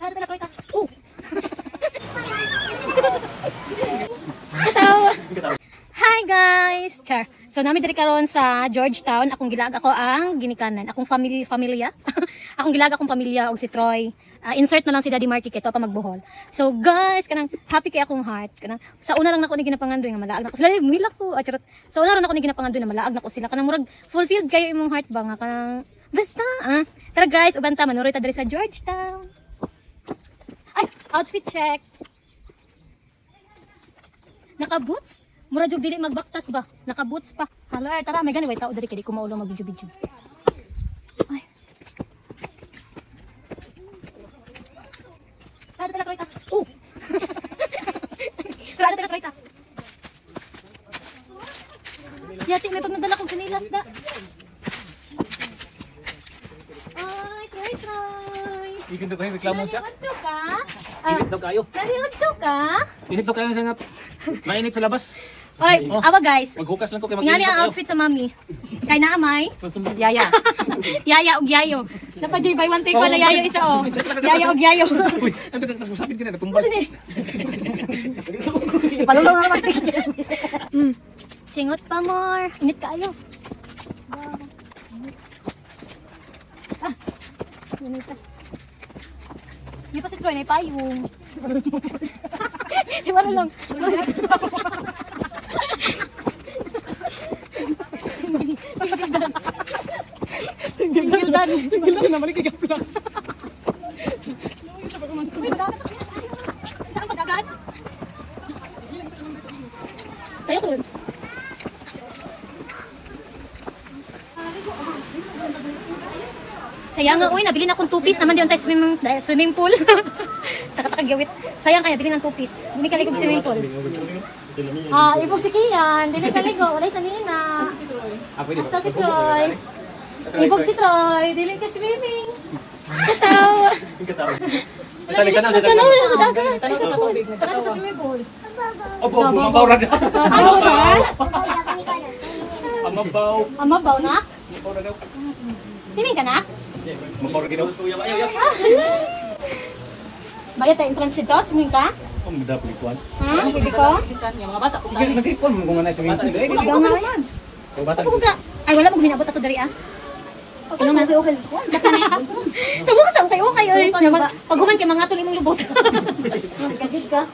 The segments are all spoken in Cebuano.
Oh. Katawa. Hi guys! Char. So nami diri karon sa Georgetown, akong gilaag ako ang ginikanan, akong family familia. Akong gilaag akong pamilya og si Troy. Insert na lang si Daddy Marky kay to pa magbuhol. So guys, kanang happy kay akong heart. Kanang sa una lang nako ni ginapangandoy nga malaag nako sila. Muhilak ko. Ah, charot. Sa una ra nako ni ginapangandoy na malaag nako sila. Kanang murag fulfilled kayo imong heart ba nga kanang basta ah. Tara guys, uban ta manuroy ta diri sa Georgetown. Ay, outfit check. Naka-boots? Mura jug dili magbaktas ba? Naka-boots pa. Hello, tara, may gani way tao diri kay di ko maulo mag-video-video. Ay. Tara, tara, tara. Oh. Tara, tara, tara. Yati may pagnadala kog sinilas da. Ay, try, try. Ikin daw kayo, reklamo siya. Naniudto ka? Init daw kayo. Naniudto ka? Init daw kayo sa nga. Mainit sa labas. Oy, awa guys. Maghukas lang ko kay Ngani mag-init ang daw kayo. outfit sa mami. Kay naamay. Yaya. Yaya og yayo. Napadyoy buy one take one na yayo isa oh. Yaya og yayo. Uy, ano ka masapit ka na natumbal. Palulong na naman tignan. Singot pa more. Init kaayo. Ah. Init. Hindi pa si Troy, na payong. Si Maro lang. Single dan. Single lang naman kay kapla. Saan pagkagat? Sa'yo ko. Sayang nga, uy, nabili na akong 2 piece. Naman di tayo swimming, swimming pool. Saka takagyawit. Sayang kaya, nabili ng 2 piece. Hindi kaligog swimming pool. Ah, ibog si Kian. Dili kaligo. Walay sa nina. Basta si Troy. Ibog si Troy. Dili ka swimming. Katawa. Tali ka na Sa sa dagat. Tara sa tubig. Tara sa swimming pool. Opo, mabaw ra. Ano ba? Amabaw. Amabaw na? Mabaw ra daw. Swimming ka na? Mabaw ra ginaw. Ayaw, ayaw. Bayad tayo entrance dito? Swimming ka? Oh, magdapit kuan. Ha? Pwede ko? Mga basa ko Sige, nagipon mo kung ano swimming pool. Ikaw nga yan. Bata. Ako ka. Ay, wala mo minabot ato dari ah. Ano na? Okay, okay. Sa bukas okay okay oy. Pag human kay mga tuloy imong lubot. Kagid ka.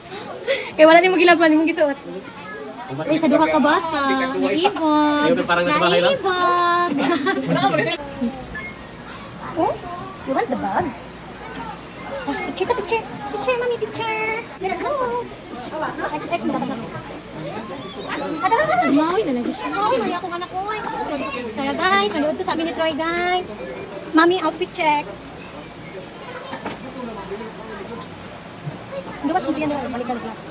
Kay wala nimo gilaban nimong gisuot. Ay, sa duha ka bata. Naibog. Ayaw, parang nasa bahay lang. Naibog. Oh, you want the bag? Ah, picture ka, picture. Picture, mami, picture. Go. X, X, dapat na. Maui na lagi siya. Maui, mali akong anak ko. Tara guys, manood ko sa amin ni Troy guys. Mami, outfit check. Gawas kong bigyan nila. Balik na last.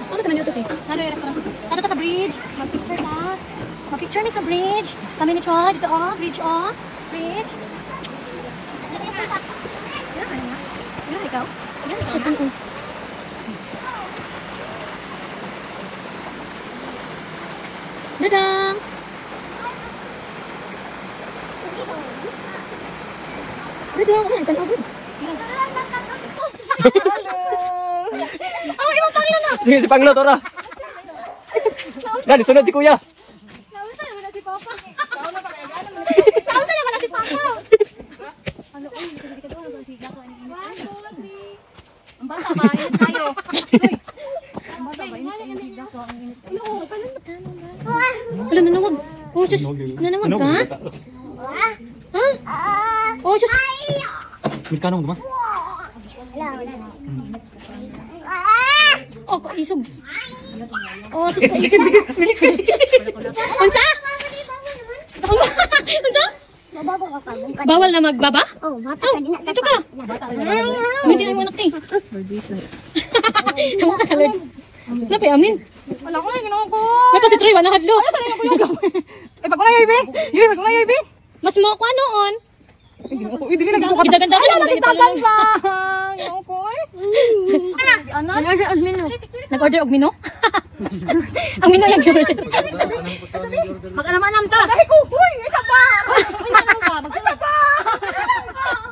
Ano naman dito eh? Ano yung restaurant? Dito ta sa bridge. Mag-picture ta. Mag-picture mi sa bridge. Kami ni Troy. Dito oh. Bridge oh. Bridge. Ano ikaw? Siya tan. Dadang! Dadang! Ano? Tanaw. Hello! Oh, ibang panglo na! Sige, si Panglo, tora. Dali, sunod si Kuya. Nausa naman na si Papa. Nausa naman na si Papa. Ano, uy, hindi ka doon. Higa ko. One, two, three. Ang bata ba? Init tayo. Ang bata ba? Init higa ko. Ang init. Wala, nanawag. Oh, Diyos. Nanawag ka? Ha? Oh, Diyos. Amerikano mo ba? Oh, isog. Oh, sus, isog. Unsa? Unsa? Bawal na magbaba? Oh, bata ka din na sa Dito ka. Hindi na mo anak eh. Sama ka sa Lord. Napay amin. Wala ko na, ginawa ko. May pa si Troy, wala hadlo. Ay, pag wala ibi. Yun, pag wala ibi. Mas mo ko noon. Uy, dili lagi ko Gidagan-dagan Ay, mo, lagi ganito dagan lang. lang. Ginoo ko eh. Ano? Nag-order og mino? Ang mino yung order. Mag-anam-anam ta. Dahil ko, huy, isa pa. Unya na pa, magsunod.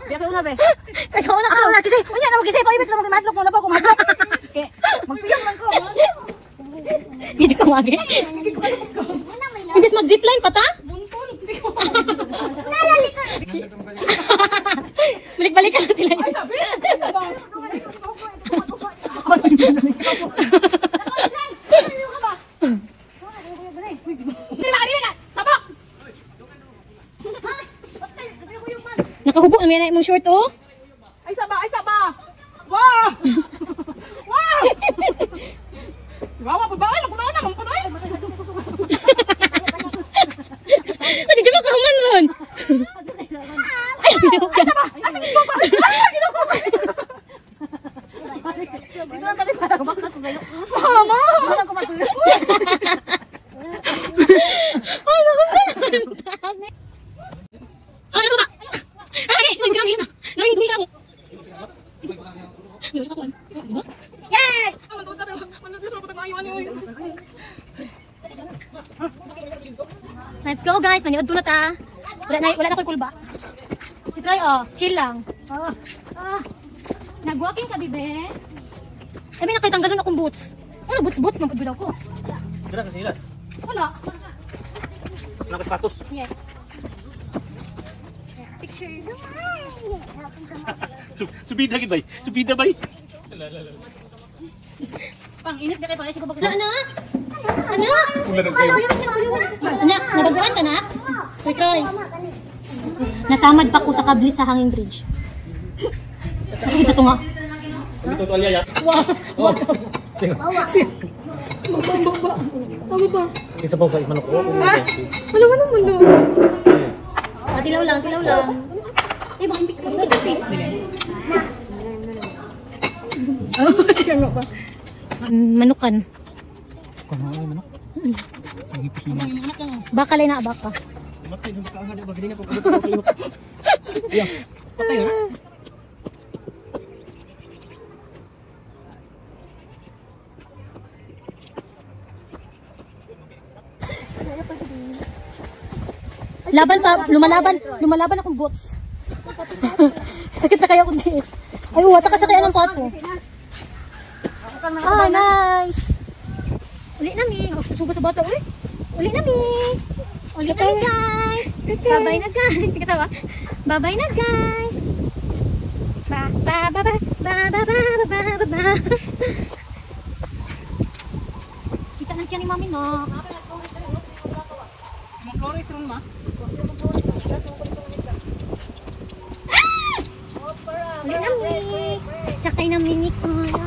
Biya kay una be. Kaya una ka. Ah, una kasi, unya na kasi paibit lang madlok mo na ba ko madlok. Kay magpiyong man ko. Hindi ka magi. Imbis mag-zipline pa ta? Balik-balik ka na sila. Ay, sabi, isa pa. Sabak! Nakahubo na may na imong short oh. Ay, saba! Ay, saba! Wow! Wow! Chihuahua, pa ba? Ay, nakunaw na, mampunoy! Pati di ba ka human ron? Ay, Ay, saba! Ay, saba! Ay, ginawa ko! Dito lang kami para kumakas sa bayo. Mama! Dito lang kumatuloy. Ay, naku. Ay, ano ba? Ay, ay, ay, ay, ay, ay, Yay! Let's go guys, maniod na ta. Wala na ko'y kulba. Si Troy oh, chill lang. Oh. Ah. Nag-walking ka, bibe. Eh, may nakitanggalon akong boots. Ano boots boots man pud daw ko. Dira kasi ilas. Wala. Nakasapatos. Yes. Picture. Subida gid bay. Subida bay. Pang init na kayo, pang ko Ano, anak? Anak? Anak, nabaguan ka na? Troy, Troy. Nasamad pa ko sa kabli sa hanging bridge. Ako sa tunga. Ito tuwalya ya. Wow. Oh. Baba, baba. Baba. Kinsa pa sa manok ko. Wala mo naman no. Ah, tilaw lang, tilaw lang. Eh, baka hindi ka Manukan. Kuno manok. Ang hipos naman. Baka lang na, baka. Matay dun ka nga ba ko. Ya. Patay na. Laban pa, lumalaban, lumalaban akong boots. Sakit na kaya kundi. Ay, uwa, taka sa kaya ng pot ko. Ah, nice. Uli na mi. Oh, suba sa bata, uli. Uli na mi. Uli na mi, guys. Bye-bye na, guys. Sige tawa. Bye-bye na, guys. Ba, ba, ba, ba, ba, ba, ba, ba, ba, ba. Kita na kaya ni mami, no? Flores ron ma. Uli na mi. Sakay na mi ni Kuya.